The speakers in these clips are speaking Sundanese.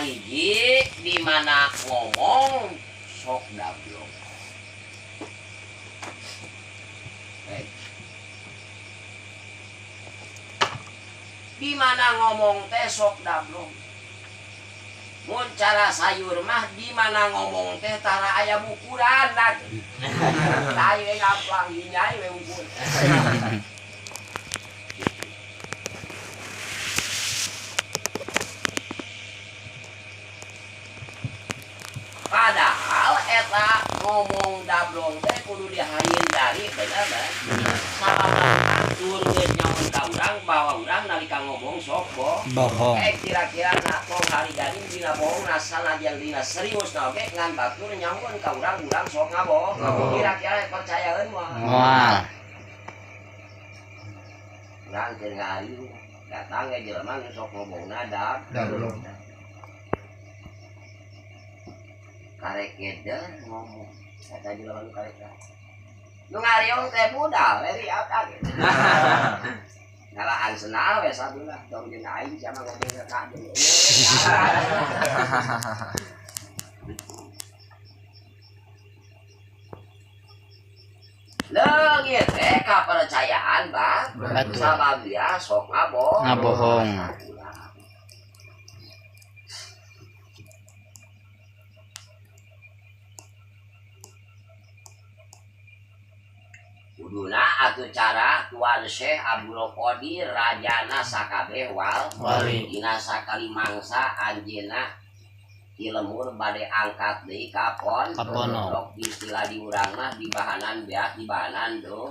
Kahiji di mana ngomong sok dablong. Hey. Di mana ngomong teh sok dablong. Mun cara sayur mah di mana ngomong teh tara aya bukuran lagi. Tai we ngaplang hinyai we ukur. Padahal eta ngomong dablong teh kudu dihindari bener bener. Sabab atur geus nyamun ka urang bahwa urang nalika ngomong sok bohong. Kira-kira na tong hari gading dina bohong na sanajan dina serius na oge ngan batur nyamun ka urang urang sok ngabohong. Kira-kira percayaeun moal. Moal. Urang keur ngariung datang ge jelema nu sok ngomongna dablong. Karek keder ngomong eta jelema nu karek nu ngariung teh budal we riak kaget. Ngalaan senal we sabelah tong jeung aing sia mah ngomong ka jeung. Leungit teh kapercayaan bah sabab dia sok ngabohong. Kuduna atuh cara Tuan Syekh Abdul Qadir rajana sakabeh wali dina sakali mangsa anjeunna di lemur bade angkat deui ka pondok istilah di urang mah di bahanan beak di bahanan do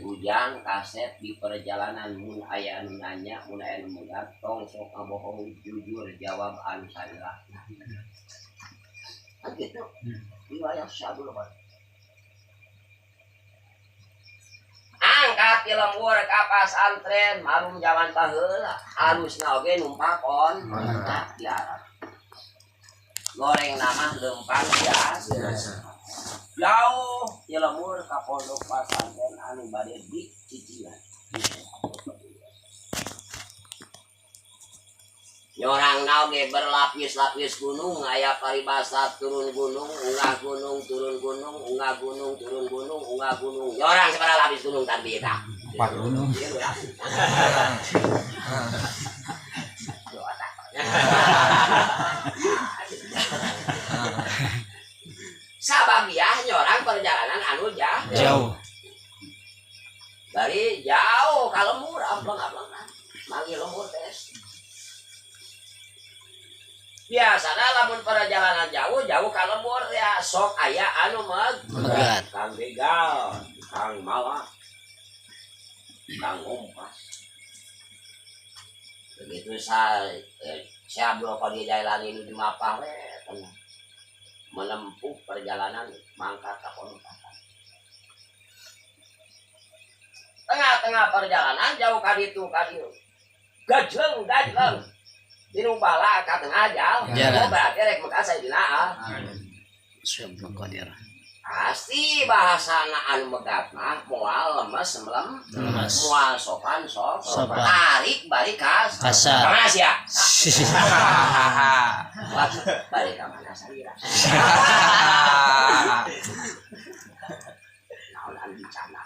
ujang kasep di perjalanan mun aya anu nanya mun aya anu megat tong sok ngabohong jujur jawab anu salah kan kitu riwayat Syekh Abdul Qadir. Angkat di lembur ka pasantren malum jaman baheula halusna oge numpak on di Arab goreng nama lempang biasa jauh di lembur ka pondok pasantren anu bade di cicilan nyorang oge berlapis-lapis gunung aya paribasa turun gunung unggah gunung turun gunung unggah gunung turun gunung unggah gunung nyorang sabaraha lapis gunung tadi eta 4 gunung. Sabab ya nyorang perjalanan anu jauh dari jauh ka lembur ampleng-amplengan manggil lembur teh. Biasana lamun perjalanan jauh-jauh ka lembur ya sok aya anu megat kang begal kang malak kang umpas begitu saya Abdul Qadir Jailani nu dimapah we menempuh perjalanan mangkat ka pondok. Tengah-tengah perjalanan jauh ka ditu ka dieu gajleng gajleng dinu bala ka tengah jalan berarti rek mekah Sayyidina Abdul Qadir pasti bahasana anu megat mah moal lemes lemes moal sopan sok tarik balik ka kasar mana sia balik ka mana salira naon anu dicana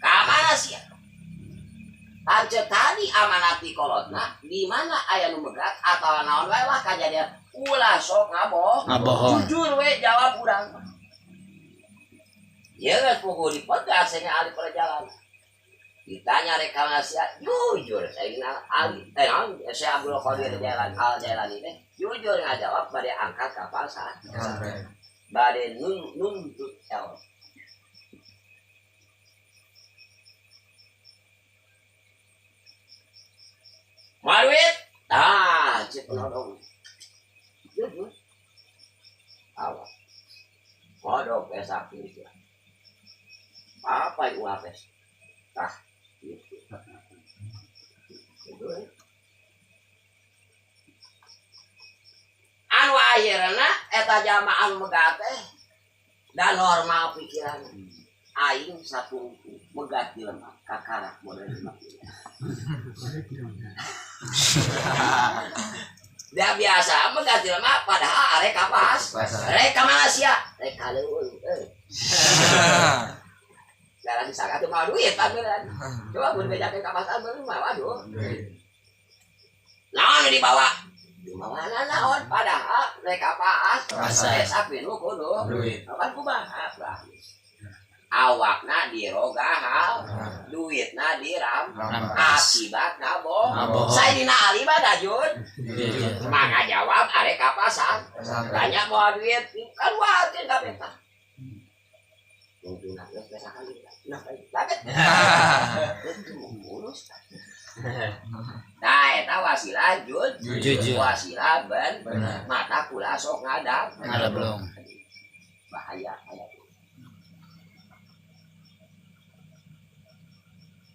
ka mana sia Tance tadi amanat di kolotna di mana aya nu megat atawa naon wae lah kajadian ulah sok ngabohong jujur we jawab urang ieu geus puguh dipegat cenah ahli perjalanan ditanya rek ka sia jujur sayyidina Ali naon Syekh Abdul Qadir Jailani Al Jailani teh jujur ngajawab bade angkat ka pasar bade nuntut el Marwit, ah, cek nodong, jujur, awas, nodong pesak itu, apa itu apes, tah, gitu, gitu. Anu akhirna eta jamaah megat teh, dan normal pikiran, aing satu megat di lemah. Kakarak modal 5 miliar. Dia biasa mah jelema padahal arek ka pas. Rek ka mana sia? Rek ka leuweung euy. Jalan sangat tuh mau duit pameran. Coba mun bejakeun ka pasar beunang mah waduh. Naon nu dibawa? Dibawa naon padahal rek ka pas. Pasar. Sapi nu kudu. Duit. Kapan kumaha? Awakna dirogahal, duitna diram, akibat ngabohong. Ngabohong. Sayyidina Ali mah dajun, maka jawab arek ka pasar. Tanya mau duit, kan watir kabeh tah. Untungna geus sakali. Nah, kabeh. Mulus. Nah, eta wasilah jud, Jujur. Wasilah ben, mata kula sok ngadap. Ada belum. Bahaya aya.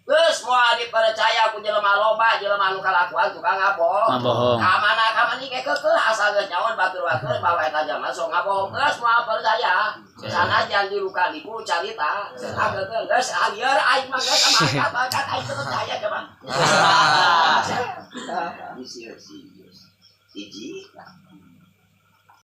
Geus moal dipercaya ku jelema loba, jelema nu kalakuan tukang ngabohong. Ngabohong. Ka mana ka mana ge keukeuh asal geus nyaon batur-batur bawa eta jelema sok ngabohong. Geus moal percaya. Sanajan diluka-liku carita. Ah keukeuh geus lieur aing mah geus mangkat aing teu percaya coba. Disieus-sieus. Hiji.